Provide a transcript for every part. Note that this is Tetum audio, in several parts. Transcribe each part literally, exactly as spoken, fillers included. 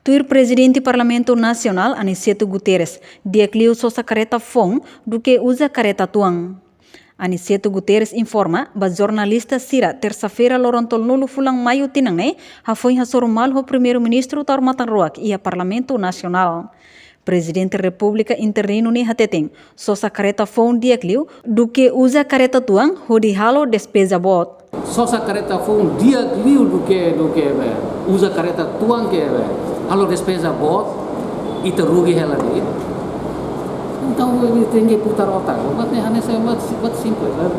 Tuir Prezidente Parlamentu Nasionál Aniceto Guterres, di'ak liu sosa karreta foun duké uza karreta tuan. Aniceto Guterres informa ba jornalista sira tersa-feira loron tolunulu fulan Maiu tinan ne'e, hafoin hasoru malu ho Primeiru-Ministru Taur Matan Ruak iha Parlamentu Nasionál. Prezidente Repúblika interinu ne'e hateten, sosa karreta foun di'ak liu duké uza karreta tuan hodi halo despeza boot. Sosa karreta foun di'ak liu duké, duké be uza karreta tuan ke be halo despeza boot, ita rugi hela de'it. Entaun, ita tenke putar otak. Buat ne'e hanesan buat, buat simples, kan?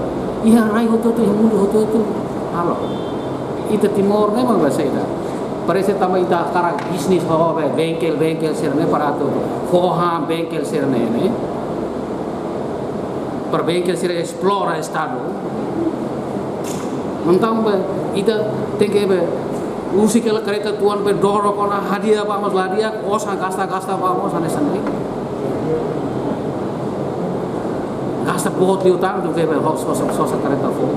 Iha rai hotu-hotu, iha mundu hotu-hotu halo. Ita Timor ne'e mak be saida. Parese tanba ita hakarak bisnis ho be bengkel, bengkel sira-ne'e para atu fó han bengkel sira-ne'e, ne'e. Para bengkel sira esplora Estadu. Entaun be, ita tenke be husik hela karreta tuan be dorok ona, hadi'a ba mós la di'ak, osan gasta, gasta ba mós hanesan ne'e. Gasta boot liután duké be sosa, sosa karreta foun.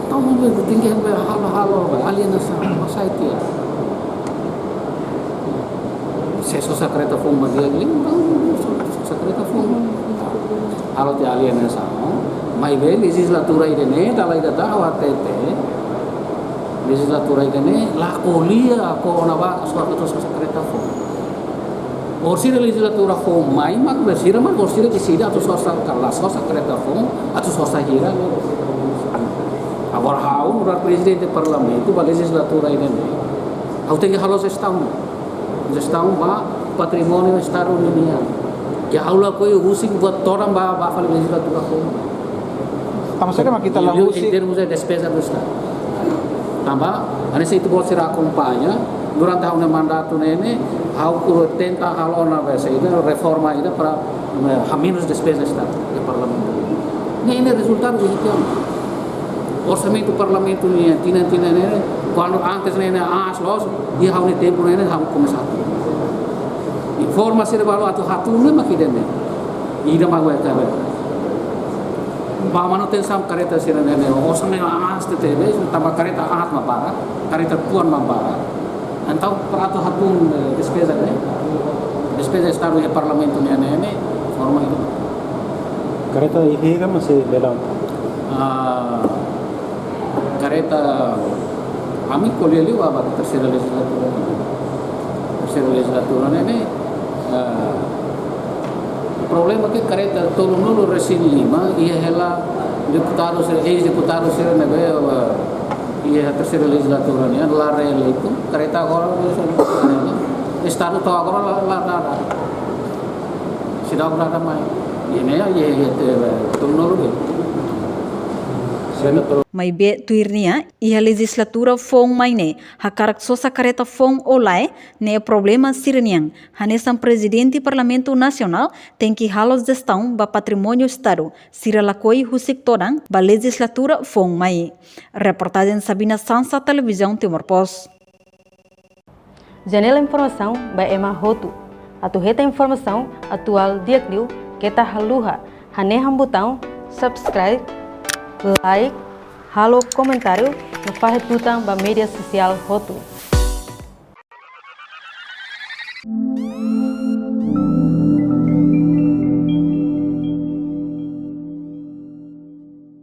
Entaun be tenke be halo, halo be alienasaun, mak sai tiha. Se sosa karreta foun mak di'ak liu, entaun sosa karreta foun. Halo tiha alienasaun, maibé lejizlatura ida-ne'e, dala ida tan ha'u hatete, lejizlatura ida-ne'e la ko'alia kona-ba sosa, sosa karreta foun. Orsida lejizlatura foun mai, mak be sira mak orsida deside atu sosa, kala sosa karreta foun, atu sosa hira. Agora ha'u nu'udar Prezidente Parlamentu ba lejizlatura ida-ne'e, ha'u tenke halo jestaun. Jestaun ba patrimóniu Estadu nian. Ke ha'u lakohi husik buat todan ba, ba fali lejizlatura foun. Tanba saida mak ita la husik? Em termos de despeza do Estadu. Tanba, hanesan ita-boot sira akompaña, durante ha'u-nia mandatu ne'e, ne'e, ha'u kuru tenta halo ona be saida, reforma ida para, eh, hamenus despeza Estadu, iha Parlamentu. Ne'e, ne'e rezultadu de itu. Orsamentu Parlamentu nian tinan-tinan ne'e, kuandu antes ne'e, ne'e aas loos, iha ha'u-nia tempu ne'e, ne'e ha'u komesa. Informa sira balu atu hatún ne'e mak ida-ne'e. Ida mak be kabe. Ba manutensaun karreta sira-ne'e, ne'e osan ne'e aas tebes, tanba karreta aat mak barak, karreta tuan mak barak. Entaun para atu hatún, eh, despeza ne'e, despeza Estadu iha Parlamentu nian ne'e, ne'e forma ida. Karreta iha hira mak sei bele? Ah, karreta, ami ko'alia liu ba, ba terseira lejizlatura. Terseira lejizlatura ne'e, ne'e, eh, problema ke karreta tolunulu resin lima, iha hela deputadu sira, eis-deputadu sira ne'ebé, eh, iha terseira lejizlatura nian, la reeleitu, karreta agora, Estadu to'o agora la, la, la, la. Seidauk dada mai. Iha ne'e, iha, iha, te, tolunulu de'it. Sira tolu. Maibé tuir nia, iha lejizlatura foun mai ne'e, hakarak sosa karreta foun ou lae, ne'e problema sira-nian. Hanesan Prezidente Parlamentu Nasionál, tenke halo jestaun ba patrimóniu Estadu, sira lakohi husik todan ba lejizlatura foun mai. Reportajen Sabina Sansa, Televizaun Timor Post. Janela informasaun ba ema hotu. Atu hetan informasaun atuál di'ak liu, keta haluha hanehan butaun subscribe, like, halo komentáriu no fahe tutan ba média sosiál hotu.